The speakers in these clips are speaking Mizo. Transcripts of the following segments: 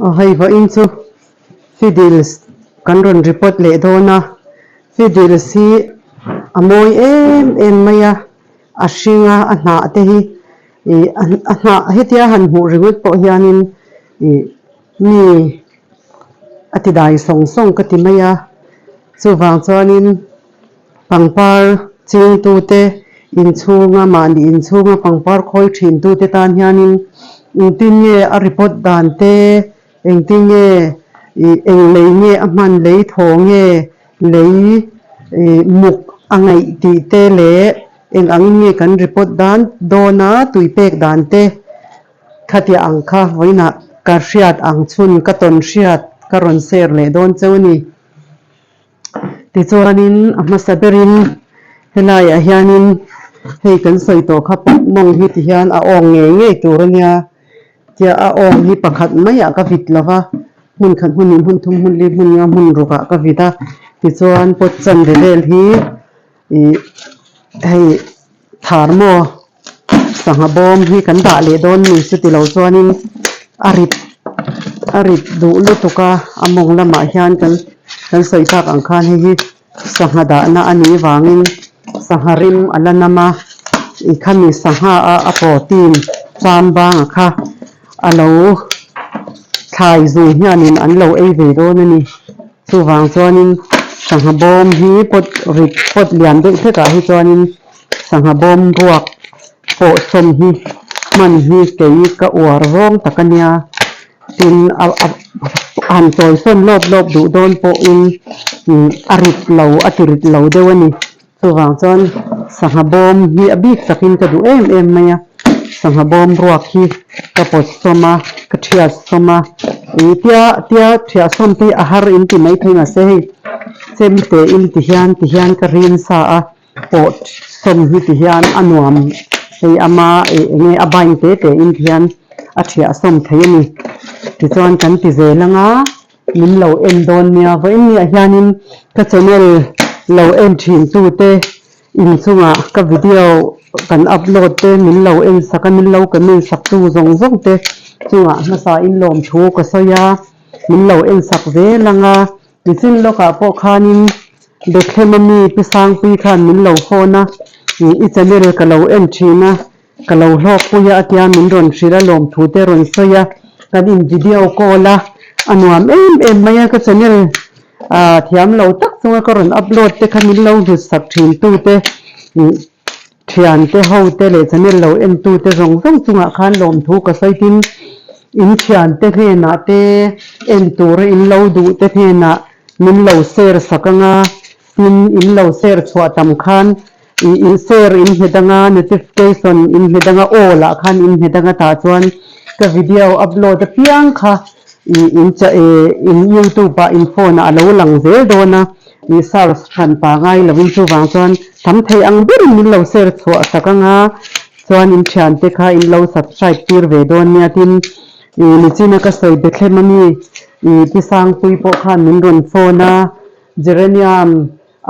Aw hei vawiin chu fiddles kan rawn report leh dawn a fiddles hi a mawi em em mai a a hring a a hnah te hi ih a hnah hetia han hmuh ringawt pawh hianin ih mi a ti dai sawng sawng ka ti mai a chuvang chuanin. Pangpar chingtute inchhunga mahni inchhunga pangpar khawi thintute tan hianin engtin nge a report dan te, engtin nge ih eng lei nge a hman lei thaw nge lei ih muk a ngaih tih te leh eng angin nge kan report dan dawn a tui pek dan te khatiah ang kha vawiinah ka hriat ang chhun ka tawn hriat ka rawn share leh dawn cheu a ni. Tichuanin a hmasa berin helaiah hianin hei kan sawi tawh kha pawh mawng hi ti hian a awng ngei ngei tur a nia tia a awng hi pakhat maiah ka vit lo va hmun khat hmun hnih hmun thum hmun li hmun nga hmun rukah ka vit a tichuan pawt chanve vel hi ih hei thar maw sangha bawm hi kan dah leh dawn ni chuti lo chuanin a rit a rit duh lutuk a a mawng lamah hian kan kan sawi tak ang khan hei hi sangha dahna a nih vangin sangha rim a la nam a ih khami sangha a a protein cham banga kha a lo thlai zung hianin an lo ei ve dawn a ni chuvang chuanin sangha bawm hi pot rit pot lian deuh hlekah hi chuanin. Sangha bawm ruak pawh sawm hi hman hi kei ka uar zawng tak a nia tin a a han chawi sawn lawp lawp duh dawn pawhin a rit lo a ti rit lo deuh a ni chuvang chuan sangha bawm hi a bik takin ka duh em em mai a sangha bawm ruak hi ka pawt sawm a ka thiat sawm a ih tia tia thiah sawm te hi a har in ti maithei mahse hei chemte in ti hian ti hian ka rin sa a. Pawh sawm hi ti hian a nuam hei ama ih eng nge a bike te te in ti hian a thiah sawm thei a ni tichuan kan ti zel anga min lo en dawn nia vawiin niah hianin ka channel lo en thin tu te inchungah ka video kan upload te min lo en sak a min lo comment sak tu zawng zawng te chungah hmasa in lawmthu ka sawi a min lo en sak zel anga. Nichin lawkah pawh khanin Bethlehem a mi Pi Sangpui khan min lo phone a, i channel ka lo en thin a, ka lo hlawkpui a atia min rawn hrilh a lawmthu te rawn sawi a, kan in video call a, a nuam em em mai a, ka channel ah thiam lo tak chunga ka rawn upload te kha min lo hlut sak thin tu te Thiante ho te leh channel lo en tu te zawng zawng chungah khan lawmthu ka sawi tin in thiante hnenah te en tura in lo duh te hnenah min lo share sak anga tin in lo share chhuah tam khan ih in share in hmet anga notification in hmet anga aw lah khan in hmet anga tah chuan ka video upload apiang kha ih in cha eh in youtube ah in phone ah a lo lang zel dawn a. Ih SARS hran pa ngai lovin chuvang chuan tam thei ang berin min lo share chhuah sak anga chuan in thiante kha in lo subscribe tir ve dawn nia tin ih nichina ka sawi Bethlehem ami ih Pi Sangpui pawh khan min rawn phone a Geranium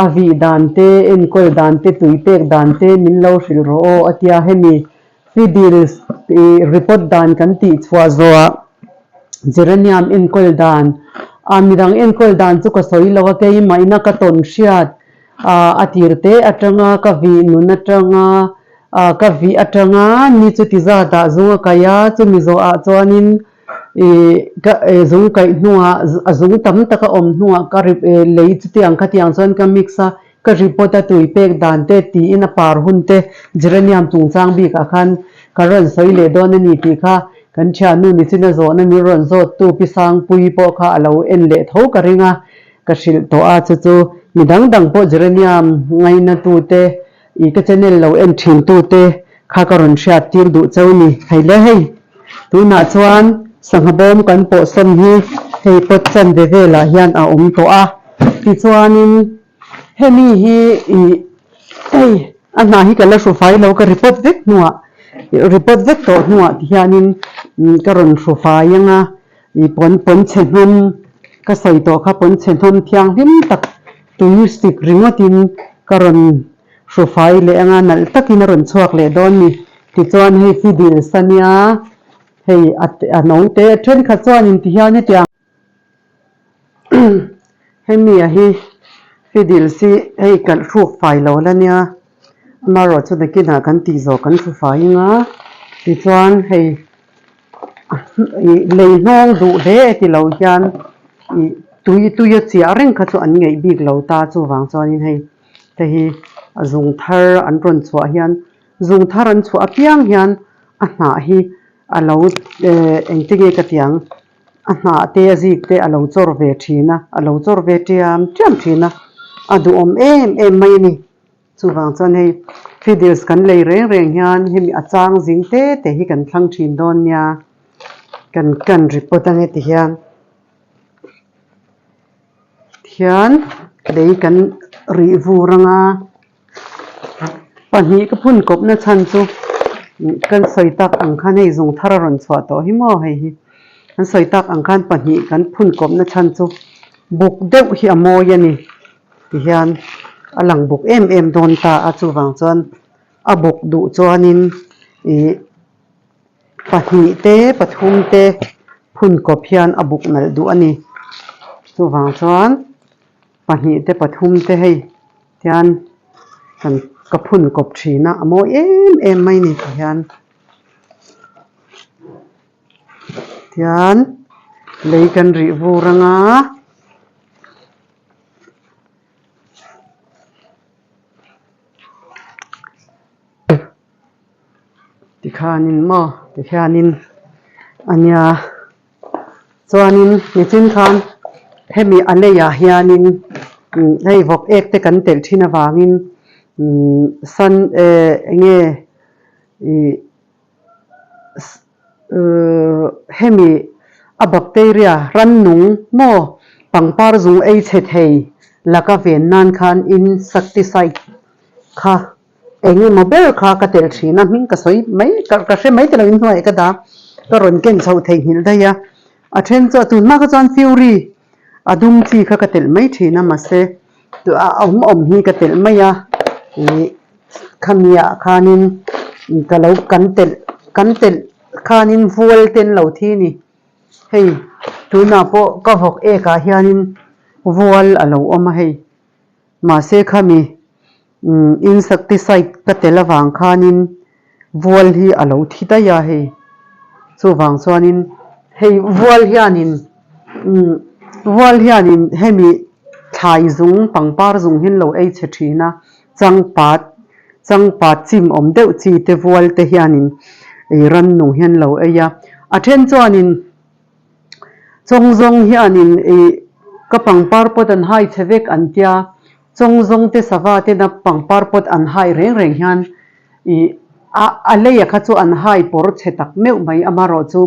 a vih dan te enkawl dan te tui pek dan te min lo hrilh rawh aw a tia hemi Fiddles ih report dan kan tih chhuah zawhah Geranium enkawl dan ah midang enkawl dan chu ka sawi lo a keimah ina ka tawn hriat ah a tir te atanga ka vih nun atanga ah ka vih atanga ni chuti zat ah zung a kaih a chumi zawh ah chuanin ih ka zung kaih hnuah a zung tam tak a awm hnuah ka ri lei chutiang khatiang chuan ka mix a Ka report a tui pek dan te tiin a par hun te Geranium chungchang bikah khan ka rawn sawi leh dawn a ni tih kha kan thiannu nichina zawhna min rawn zawttu Pi Sangpuii pawh kha a lo en leh tho ka ring a, ka hrilh tawh a chu chu mi dang dang pawh Geranium ngaina tute ih ka channel lo en thin tute kha ka rawn hriat tir duh cheu ni. Hei le hei tunah chuan sangha bawm kan pawhsawm hi hei pawt chanve velah hian a awm tawh a tichuanin Hemi hi ih hei a hna hi ka la hru fai lo ka report vek hnuah report vek tawh hnuah ti hianin ka rawn hru fai ang a ih pawn pawn chhe hnawm ka sawi tawh kha pawn chhe hnawm thianghlim tak tui sik ringawtin ka rawn hru fai leh ang a nalh takin a rawn chhuak leh dawn ni tichuan hei fidil sa nia. Hei a a no te thenkhat chuanin ti hian hetiang hemi a hi fiddles hi hei kalh hruk fai lo la nia amaherawh chu nakinah kan tih zawh kan hru fai anga tichuan hei ih lei hnawng duh hle ti lo hian ih tui tui a chiah reng kha chu an ngeih bik lo ta chuvang chuanin hei te hi a zung thar an rawn chhuah hian Zung thar an chhuah apiang hian a hnah hi a lo eh engti nge ka ti ang, a hnah te a zik te a lo chawr ve thin a, a lo chawr ve tiam tiam thin a, a duhawm em em mai a ni. Chuvang chuan hei fiddles kan lei reng reng hian hemi a chang zing te te hi kan thlang thin dawn nia, kan kan report ang heti hian hian lei kan rih vur ang a. Pahnih ka phun kawpna chhan chu kan sawi tak ang khan hei zung thar a rawn chhuah tawh hi maw hei hi kan sawi tak ang khan pahnih kan phun kawpna chhan chu buk deuh hi a mawi a ni tihian a lang buk em em dawn ta a chuvang chuan a buk duh chuanin ih pahnih te pathum te phun kawp hian a buk nalh duh a ni chuvang chuan. Pahnih te pathum te hei tian kan ka phun kawp thin a a mawi em em mai ni ti hian tian lei kan rih vur anga. Tikhanin maw tikhianin ania chuanin nichin khan hemi a leiah hianin hei vawk ek te kan telh thin avangin umm sun eh eng nge ih Hemi a bacteria rannung maw pangpar zung ei chhe thei laka ven nan khan insecticide kha eng emaw ber kha ka telh thin a, hming ka sawi mai ka hre mai tilo in hnuaiah ka dah ka rawn ken chhoh theihnghilh daih a, a then chu a tun hma kha chuan fury a dum chi kha ka telh mai thin a mahse a awm awm hi ka telh mai a ih. Khamiah khanin ka lo kan telh kan telh khanin vual te an lo thi a ni. Hei tunah pawh ka vawk ek ah hianin vual a lo awm a hei. Mahse khami umm insecticide ka telh avang khanin vual hi a lo thi daih a hei. Chuvang chuanin hei vual hianin umm vual hianin hemi thlai zung pangpar zung hi an lo ei chhe thin a. Changpat, changpat chim awm deuh chi te vual te hianin ih rannung hian lo ei a. A then chuanin chawngzawng hianin ih ka pangpar pawt an hai chhe vek an tia, chawngzawng te sava tena pangpar pawt an hai reng reng hian ih a a leia kha chu an hai pawr chhe tak meuh mai amarawh chu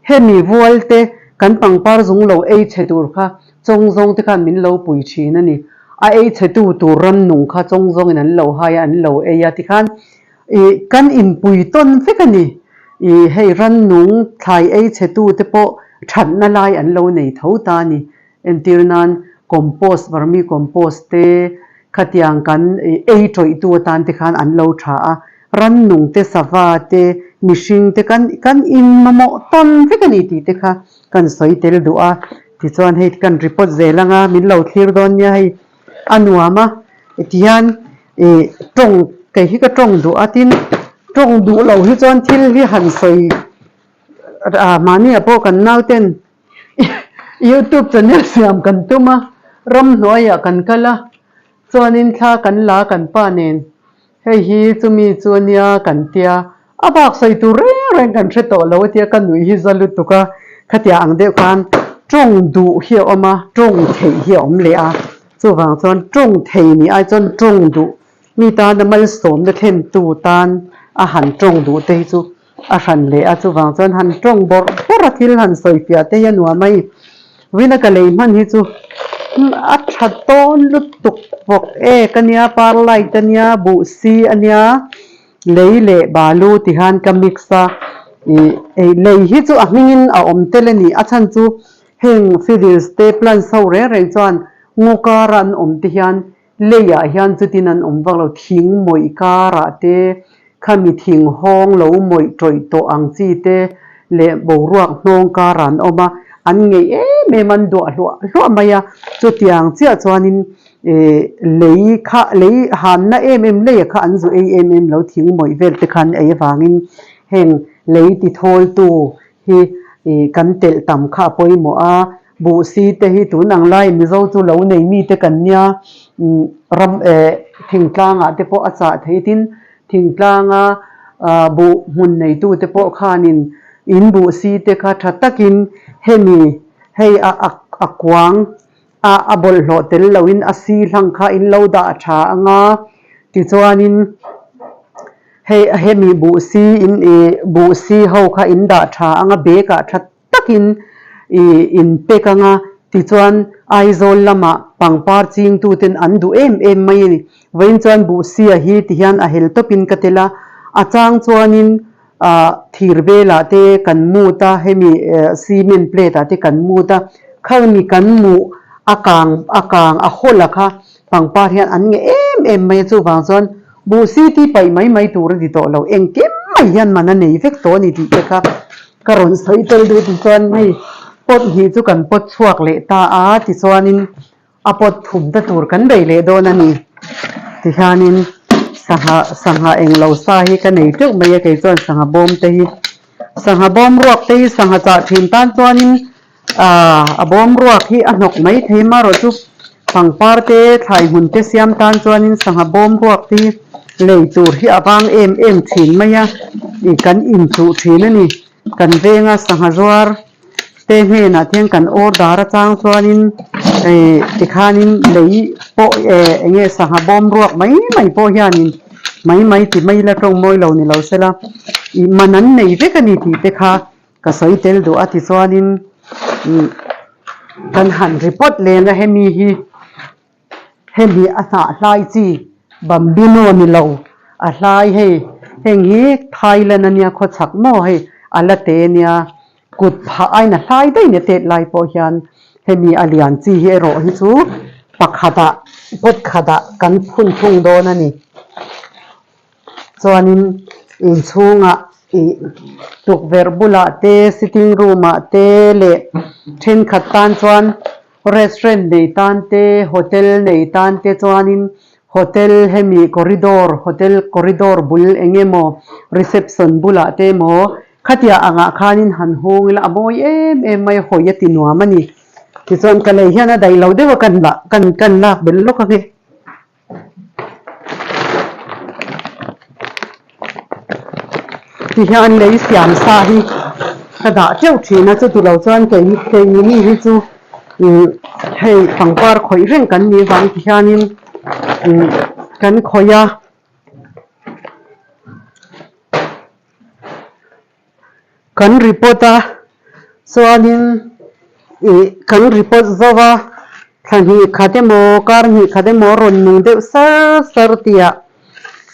hemi vual te kan pangpar zung lo ei chhe tur kha Chawngzawng te khan min lo pui thin a ni. A ei chhetu tur rannung kha chawngzawngin an lo hai a, an lo ei a tikhan ih kan inpui tawn vek a ni. Ih hei rannung thlai ei chhetu te pawh thatna lai an lo nei tho ta a ni. Entir nan compost, vermi compost te khatiang kan ei tawihtu atan te khan an lo tha a. Rannung te, sava te, mihring te kan kan inmamawh tawn vek a ni tih te kha kan sawi tel duh a. Tichuan hei kan report zel anga min lo thlir dawn nia hei a nuam a tihian ih tawng kei hi ka tawng duh a tin tawng duh loh hi chuan thil hi han sawi ah mahni ah pawh kan nauten youtube channel siam kan tum a ramhnuaiah kan kal a chuanin thla kan la kan pa nen Hei hi chumi chu ania kan tia, a bak sawi tur reng reng kan hre tawh lo a tia ka nuih hi za lutuk a, khatia ang deuh khan tawng duh hi a awm a, tawng theih hi a awm leh a, chuvang chuan tawng thei nih ai chuan tawng duh mi tana malsawmna thlentu tan a han tawng duh te hi chu a hran leh a, chuvang chuan han tawng bawrh bawrh a thil han sawi fiah te hi a nuam a i vawina ka lei hman hi chu a tha tawn lutuk bawk ek a nia perlite a nia buh si a nia lei leh balu ti hian ka mix a ih ei lei hi chu a hmingin a awm tel a ni a chhan chu heng fiddles te plants ho reng reng chuan ngaw kara an awm te hian Leiah hian chutin an awm vak lo, thing mawih karah te, khami thing hawng lo mawih tawih tawh ang chi te, leh boruak hnawng karah an awm a, an ngeih em em an duah hluah hluah mai a, chutiang chiah chuanin ih lei kha lei hanna em em leia kha an zu ei em em lo thing mawih vel te kha an ei avangin heng lei ti thawltu hi ih kan telh tam kha a pawimawh a, buhsi te hi tun ang lai Mizo chu lo nei mi te kan nia umm ram eh thingtlangah te pawh a chah thei tin thingtlanga ah buh hmun neitu te pawh khanin in buhsi te kha tha takin hemi hei a a kuang a a bawlhhlawh tel loin a si hlang kha in lo dah tha anga tichuanin hei hemi buhsi in ih buhsi ho kha in dah tha anga bag ah tha takin ih in pek anga tichuan Aizawl lamah pangpar chingtuten an duh em em mai a ni. Vawiin chuan buhsia hi tihian a hel tawpin ka tel a, a chang chuanin ah thir velah te kan mut a, hemi cement plate ah te kan mut a, khami kan muh a kang a kang a hawlh a kha pangpar hian an nge em em mai a, chuvang chuan buh city paih mai mai tur a ni tawh lo, engkim mai hian man a nei vek tawh a ni tih te kha ka rawn sawi tel duh tichuan hei pot hnih chu kan pot chhuak leh ta a, tichuanin A pawt thum ta tur kan bei leh dawn a ni. Tihianin sangha sangha englo sa hi ka nei teuh mai a kei chuan sangha bawm te hi sangha bawm ruak te hi sangha chah thin tan chuanin aaa a bawm ruak hi a hnawk mai thei marawh chu pangpar te thlai hmun te siam tan chuanin sangha bawm ruak te hi lei tur hi a vang em em thin mai a ih kan inchuh thin a ni. Kan venga sangha zuar te hnenah khian kan order atang chuanin ih tikhanin lei pawh eh eng nge sangha bawm ruak mai mai pawh hianin mai mai ti mai ila tawng mawi lo ni lo sela ih man an nei vek a ni tih te kha ka sawi tel duh a tichuanin ih kan han report leng a hemi hi. Hemi a hnah hlai chi Bambino ni lo a hlai hei heng hi Thailand ania khawchhak maw hei a la te ania kut phah ain a hlai daih nia tet lai pawh hian hemi a lian chi hi erawh hi chu pakhatah pot khatah kan phun thung dawn a ni. Chuanin inchhungah ih tukverh bulah te sitting room ah te leh thenkhat tan chuan restaurant nei tan te hotel nei tan te chuanin hotel hemi corridor hotel corridor bul eng emaw reception bulah te emaw khatiang angah khanin han hung ila a mawi em em mai a hawi a ti nuam a ni. Tichuan ka lei hian a daih lo deuh a kan lah kan kan lak belh lawk ang e. Tihian lei siam sa hi ka dah teuh thin a chuti lo chuan kei keini mi hi chu ih hei pangpar khawih reng kan nih vang ti hianin ih kan khawih a. Kan report a chuanin ih kan report zo a thla hnih khat emaw kar hnih khat emaw rawn nung deuh sar sar tih ah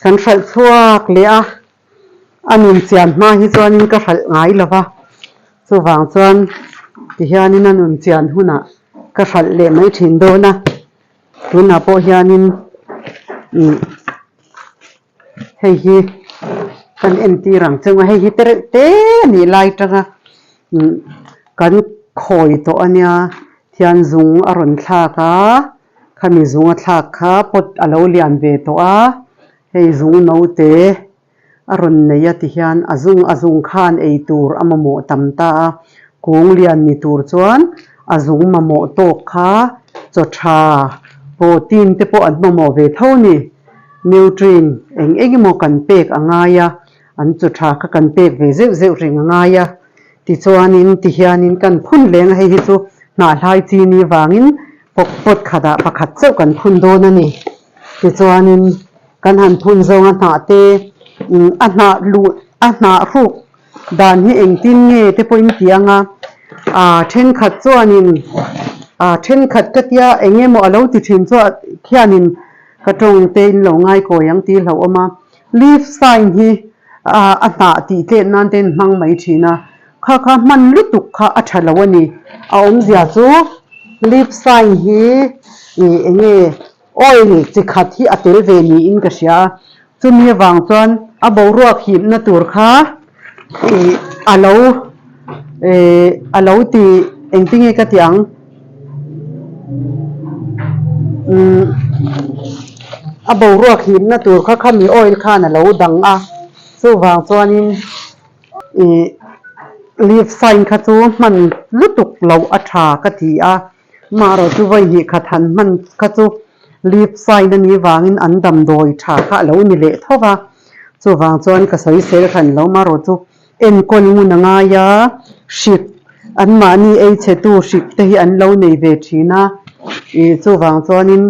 kan hralh chhuak leh a a nun chian hma hi chuanin ka hralh ngai lo va chuvang chuan tihianin a nun chian hunah ka hralh leh mai thin dawn a tunah pawh hianin ih. Hei hi kan entir ang chunga hei hi tereuh te a nih lai tanga umm kan khawi tawh a nia thian zung a rawn thlak a khami zung a thlak kha pot a lo lian ve tawh a hei zung naute a rawn nei a tihian a zung a zung khan ei tur a mamawh tam ta a kung lian ni tur chuan a zung mamawh tawk kha chaw tha protein te pawh an mamawh ve tho a ni. Nutrient eng eng emaw kan pek a ngai a, an chu tha kha kan pek ve zeuh zeuh reng a ngai a. Tichuanin tihianin kan phun leng a, hei hi chu hnahhlai chi ni vangin pawk pawt khatah pakhat chauh kan phun dawn a ni. Tichuanin kan han phun zawng a hnah te a hnah luh a hnah hruk dan hi engtin nge te pawhin ti ang a, ah thenkhat chuanin ah thenkhat ka tia eng emaw a lo ti thin chu khianin ka tawng te in lo ngai kawi ang tih hlauhawm a, leaf sign hi ah a hnah tih tlet nan te in hmang mai thin a, kha kha hman lutuk kha a tha lo a ni, a awmzia chu leaf sign hi ih eng nge oil chi khat hi a tel ve niin ka hria a, chumi avang chuan a boruak hipna tur kha ih a lo. Ehh a lo ti engtinge ka ti ang umm a boruak himna tur kha khami oil khan a lo dang a chuvang chuanin ih leaf sign kha chu hman lutuk loh a tha ka ti a marawh chu vawi hnih khat han hman kha chu leaf sign a nih vangin an damdawi tha kha a lo ni leh tho va chuvang chuan ka sawi sel hran lo marawh chu. Enkawl ngun a ngai a, hrik anmahni ei chhetu hrik te hi an lo nei ve thin a, ih chuvang chuanin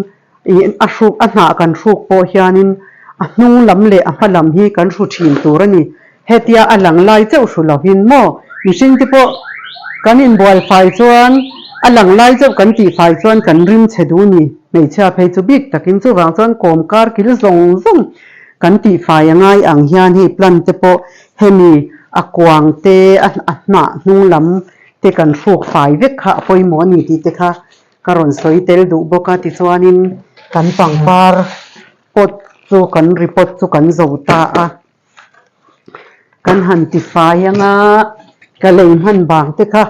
ih a hruk a hnah kan hruk pawh hianin a hnung lam leh a hma lam hi kan hru thin tur a ni. Hetia a lang lai chauh hru lovin maw mihring te pawh kan inbual fai chuan a lang lai chauh kan tih fai chuan kan rim chhe duh ni. Hmeichhia phei chu bik takin chuvang chuan kawm kar kil zawng zawng kan tih fai a ngai ang hian hei plant te pawh Hemi a kuang te a hnah hnung lam te kan hruk fai vek kha a pawimawh a ni tih te kha ka rawn sawi tel duh bawk a. Tichuanin kan pangpar pot chu kan repot chu kan zo ta a, kan han ti fai anga ka lei hman bang te kha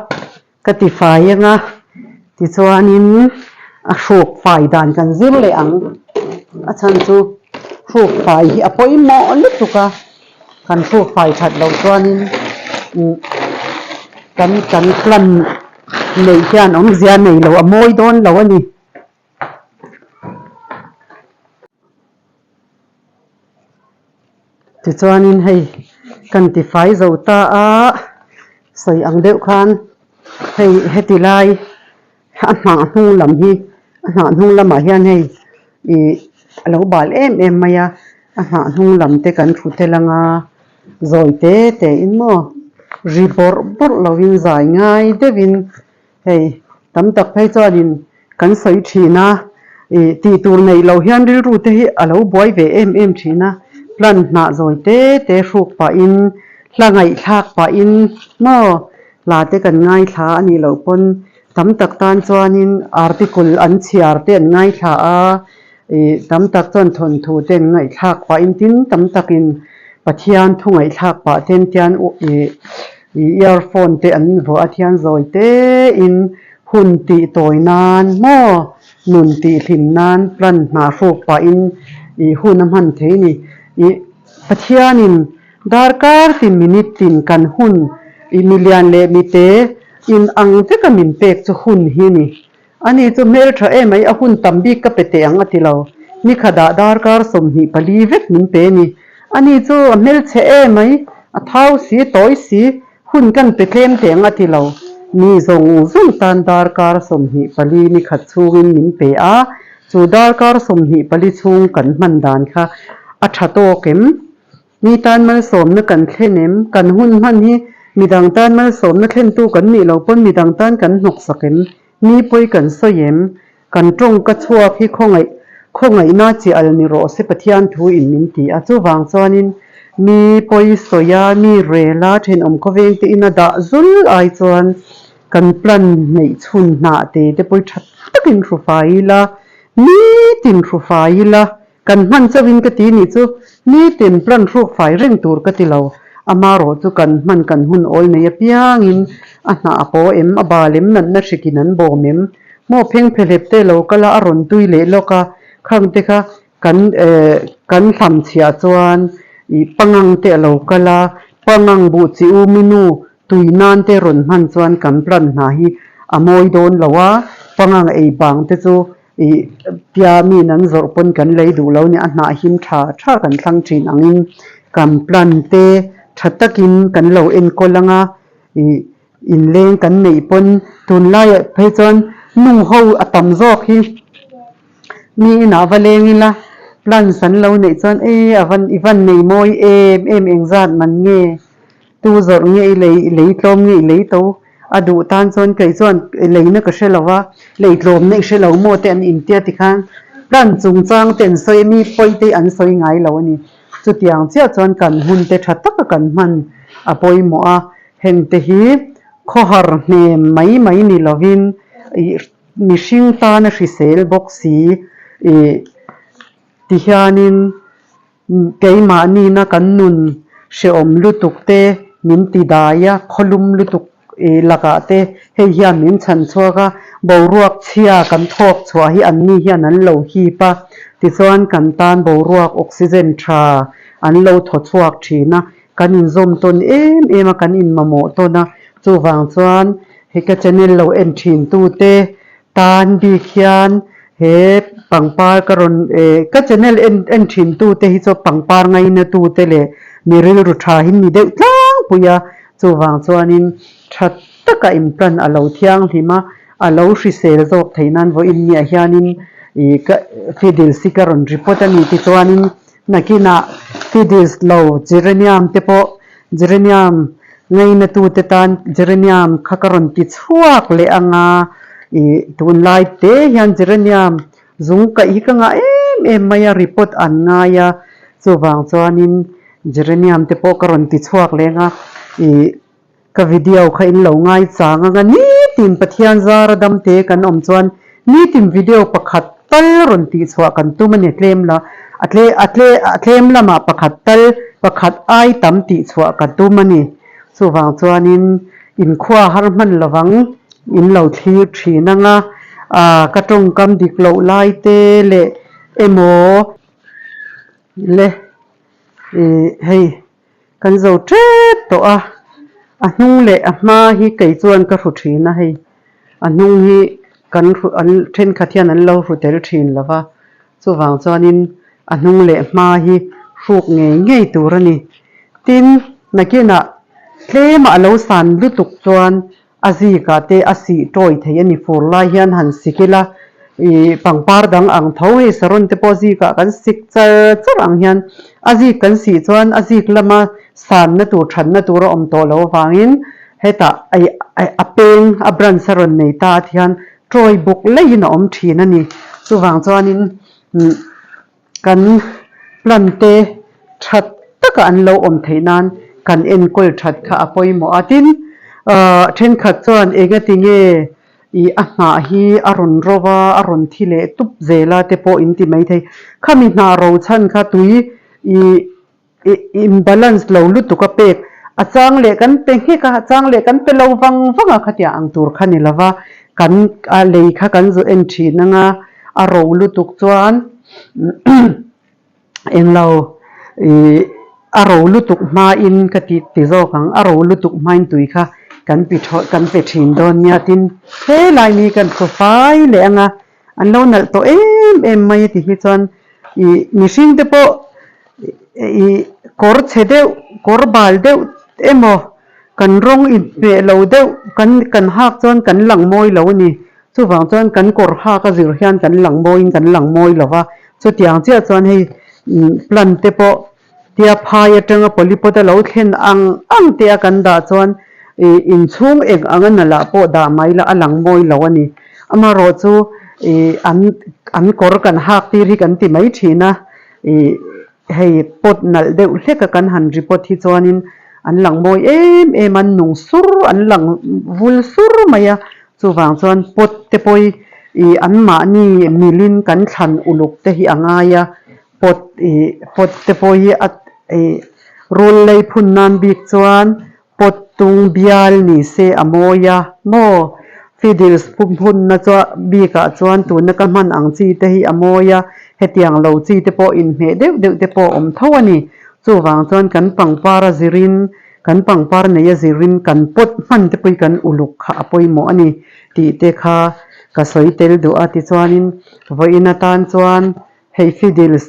ka ti fai anga tichuanin a hruk fai dan kan zir leh ang a chhan chu hruk fai hi a pawimawh lutuk a kan hruk fai that loh chuanin umm kan kan plan neih hian awmzia nei lo a mawi dawn lo a ni. Tichuanin hei kan tifai zo ta a, sawi ang deuh khan hei heti lai a hnah hnung lam hi a hnah hnung lamah hian hei ih a lo bal em em mai a, a hnah hnung lam te kan thu tel anga zawi te te in maw ri bawrh bawrh lovin zai ngai deuhin Hei, tam tak phei chuanin kan sawi thin a, ih tih tur neih loh hian rilru te hi a lo buai ve em em thin a, plan hnah zawi te te hruk pahin, hla ngaihthlak pahin maw hla te kan ngaithla a nih loh pawn tam tak tan chuanin article an chhiar te an ngaithla a, ih tam tak chuan thawnthu te an ngaihthlak pahin tin tam takin Pathian thu ngaihthlak pah ten tian ih Ih earphone te an vuah a thian zawi te in hun tih tawi nan maw nun tih hlim nan plan hnah hruk pah in ih hun a hman thei ni. Ih Pathian in darkar tin minute tin kan hun ih milian leh mite in ang vek a min pek chu hun hi ni. Ani chu hmel tha em mai, a hun tam bik ka pe teh ang a ti lo. Ni khatah darkar 24 vek min pe ni. Ani chu a hmel chhe em mai, a thau si, tawi si, hun kan pe tlem teh ang a ti lo. Mi zawng zawng tan darkar 24 ni khat chhungin min pe a, chu darkar 24 chhung kan hman dan kha a tha tawk em? Mi tan malsawmna kan thlen em? Kan hun hman hi midang tan malsawmna thlentu kan nih loh pawn midang tan kan hnawksak em? Mi pawi kan sawi em? Kan tawng ka chhuak hi khawngaih khawngaihna chi al ni rawh se Pathian thu in min ti a. Chuvang chuanin mi pawi sawi a, mi rel a, thenawm khawveng te ina dah zul ai chuan kan plan neih chhun hnah te te pawi tha takin hru fai ila, nitin hru fai ila Kan hman chauhin ka ti nih chu nitin plan hruk fai reng tur ka ti lo. Amarawh chu kan hman kan hun awl nei apiangin a hnah a paw em, a bal em, natna hrikin an bawm em. Maw pheng phehlep te lo kal a, a rawn tui leh lawk a, khang te kha kan kan hlam chhiah chuan ih pangang te a lo kal a, pangang buh chi u minu tui nan te rawn hman chuan kan plan hna hi a mawi dawn lo a, pangang ei bang te chu Ih tia min an zawrh pawn kan lei duh lo nia, a hnah him tha tha kan thlang thin angin kan plan te tha takin kan lo enkawl anga ih inleng kan neih pawn tunlaiah phei chuan nu ho a tam zawk hi mi inah va leng ila plants an lo neih chuan e a van i van nei mawi em em engzat man nge Tu zawrh nge i lei, i lei tlawm nge i lei to? A duh tan chuan kei chuan i leina ka hre lo a, lei tlawmna i hre lo maw te an intia tikhan plan chungchang te an sawi a, mi pawi te an sawi ngai lo a ni. Chutiang chiah chuan kan hun te tha taka kan hman a pawimawh a, heng te hi khawhar hnem mai mai ni lovin ih mihring tana hrisel bawk si ih tihianin Keimah nihna kan nun hrehawm lutuk te min ti dai a, khawlum lutuk ih lakah te hei hian min chhan chhuak a, boruak chhia kan thawk chhuah hi an ni hian an lo hip a, tichuan kan tan boruak oxygen tha an lo thaw chhuak thin a, kan inzawm tawn em em a, kan inmamawh tawn a, chuvang chuan he ka channel lo en thin tute Tan bik hian he pangpar ka rawn eh ka channel en en thin tu te hi chu pangpar ngaina tu te leh mi rilru tha hi ni deuh tlangpui a, chuvang chuanin tha taka in plan a lo thianghlim a, a lo hrisel zawk theih nan vawiin niah hianin ih ka fiddles hi ka rawn report a ni tichuanin nakinah fiddles lo geranium te pawh Geranium ngainatute tan Geranium kha ka rawn ti chhuak leh ang a, ih tunlai te hian Geranium zung kaih hi ka ngah em em mai a, report an ngai a, chuvang chuanin Geranium te pawh ka rawn ti chhuak leh ang a, ih ka video kha in lo ngai chang ang a, nitin Pathian zara damte kan awm chuan Nitin video pakhat tal rawn tihchhuah kan tum a ni tlem la, a tle a tle a tlem lamah pakhat tal pakhat ai tam tihchhuah ka tum a ni. Chuvang chuanin inkhua har hman lovang in lo thlir thin ang a, ah ka tawngkam dik loh lai te leh emaw le ih hei Kan zo tep tawh a, a hnung leh a hma hi kei chuan ka hru thin a hei, a hnung hi kan hru an thenkhat hian an lo hru tel thin lo va, chuvang chuanin a hnung leh hma hi hruk ngei ngei tur a ni. Tin, nakinah tlemah a lo san lutuk chuan A zikah te a sih tawi thei a ni fur lai hian han sik ila, ih pangpar dang ang tho hei saron te pawh zikah kan sik char char ang hian a zik kan sih chuan a zik lama sanna tur thatna tur a awm tawh loh avangin hetah a peng a branch a rawn nei ta at hian tawi buk leiin a awm thin a ni. Chuvang chuanin Kan plan te that taka an lo awm theih nan kan enkawl that kha a pawimawh a. Tin, thenkhat chuan engati nge ih a hnah hi a rawn ro va, a rawn thi leh tup zel a te pawh in ti maithei. Khami hnah ro chhan kha tui ih In balance lo lutuk a pek, a chang leh kan pe nghek a, a chang leh kan pe lo vang vang a, khatiang ang tur kha ni lova, kan a lei kha kan zu en thin ang a, a ro lutuk chuan englo ih a ro lutuk hmain ka ti ti zawk ang, a ro lutuk hmain tui kha kan pi thaw kan pe thin dawn nia tin helai mi kan thaw fai leh ang a, an lo nalh tawh em em mai a ti hi chuan Ih mihring te pawh ih kawr chhe deuh kawr bal deuh emaw kan rawng inhmeh lo deuh kan kan hak chuan kan lang mawi lo a ni. Chuvang chuan kan kawr hak a zir hian kan lang mawiin kan lang mawi lo va. Chutiang chiah chuan hei plant te pawh tia phai atanga polypot a lo thlen ang ang te a kan dah chuan ih inchhung eng ang a nalh ah pawh dah mai la a lang mawi lo a ni. Amaherawh chu ih an an kawr kan hak tir hi kan ti mai thin a, ih hei pot nalh deuh hlek a kan han repot hi chuanin an lang mawi em em a, an nung sur an lang vul sur mai a, chuvang chuan pot te pawh hi ih anmahni milin kan thlan uluk te hi a ngai a. Pot ih pot te pawh hi a ih rul lei phun nan bik chuan pot tung bial ni se a mawi a maw fiddles phunna chuan bikah chuan tuna ka hman ang chi te hi a mawi a hetiang lo chi te pawh inhmeh deuh deuh te pawh a awm tho a ni chuvang chuan kan pangpar a zirin kan pangpar nei a zirin kan pot hman te pawh hi kan uluk kha a pawimawh a ni tih te kha ka sawi tel duh a tichuanin vawiin atan chuan. Hei fiddles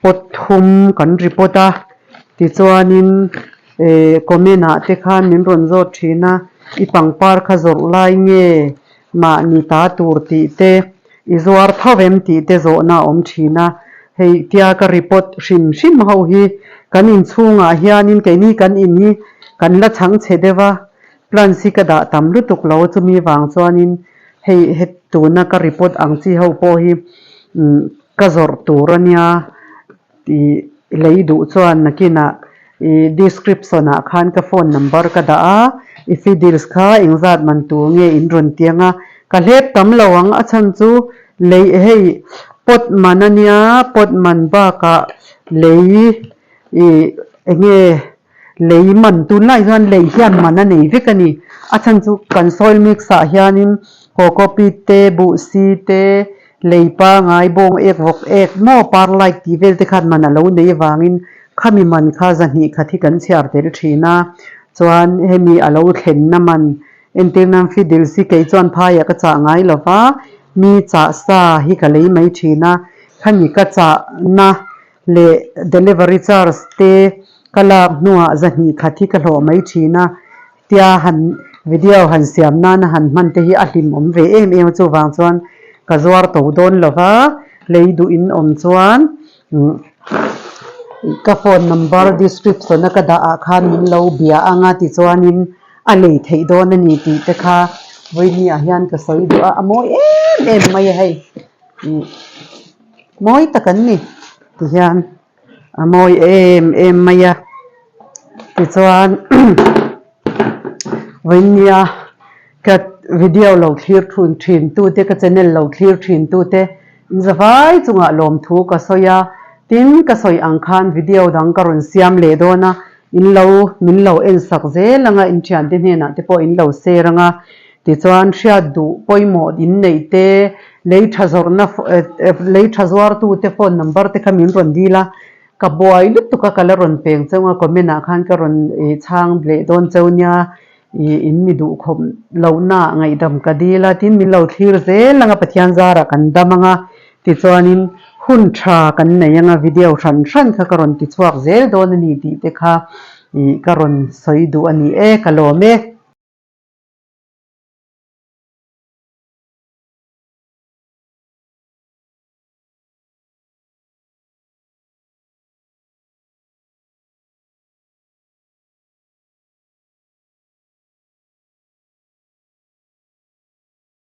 pot thum kan report a, tichuanin eh comment ah te khan min rawn zawt thin a, i pangpar kha zawrh lai nge mahni ta tur tih te, i zuar tho em tih te zawhna a awm thin a, hei tia ka report hrim hrim ho hi kan inchhungah hianin keini kan in hi kan la chhang chhe deuh a, plants hi ka dah tam lutuk lo a chumi vang chuanin Hei het tuna ka report ang chi ho pawh hi ka zawrh tur a nia tih lei duh chuan nakinah ih description ah khan ka phone number ka dah a, i fiddles kha engzat man tur nge in rawn ti ang a, ka hlep tam lo ang a chhan chu lei hei pot man a nia pot man bakah lei ih eng nge. Lei man tunlai chuan lei hian man a nei vek a ni. A chhan chu kan soil mix ah hianin cocopeat te, buhsi te, lei pangai, bawng ek vawk ek maw perlite tih vel te khan man a lo nei avangin khami man kha zahnih khat hi kan chhiar tel thin a. Chuan hemi a lo thlenna man entir nan fiddles hi kei chuan phaiah ka chah ngai lo va, mi chah sa hi ka lei mai thin a, khami ka chahna leh delivery charge te ka lak hnuah zahnih khat hi ka hlawh mai thin a, tia han video han siam nana han hman te hi a hlimawm ve em em a, chuvang chuan ka zuar to dawn lo va, lei duh in awm chuan ka phone number description a ka dah ah khan min lo bia ang a tichuanin a lei theih dawn a ni tih te kha vawiini ah hian ka sawi duh a, a mawi em em mai a hei. Mawi tak an ni tihian a mawi em em mai a tichuan vawinia ka video lo thlir thun thin tute ka channel lo thlir thin tute zavai chungah lawmthu ka sawi a tin ka sawi ang khan video dang ka rawn siam leh dawn a in lo min lo en sak zel anga in thiante hnenah te pawh in lo share anga Tichuan, hriat duh pawimawh in neih te, lei tha zawrhna lei tha zuartute phone number te kha min rawn dil a, ka buai lutuk a, ka la rawn peng cheu a, comment ah khan ka rawn chhang leh dawn cheu nia, in mi duh khawp lohna ah ngaihdam ka dil a, tin min lo thlir zel ang a, Pathian zarah kan dam ang a, tichuanin hun tha kan nei ang a, video hran hran kha ka rawn ti chhuak zel dawn a ni tih te kha ka rawn sawi duh a ni e, ka lawm e.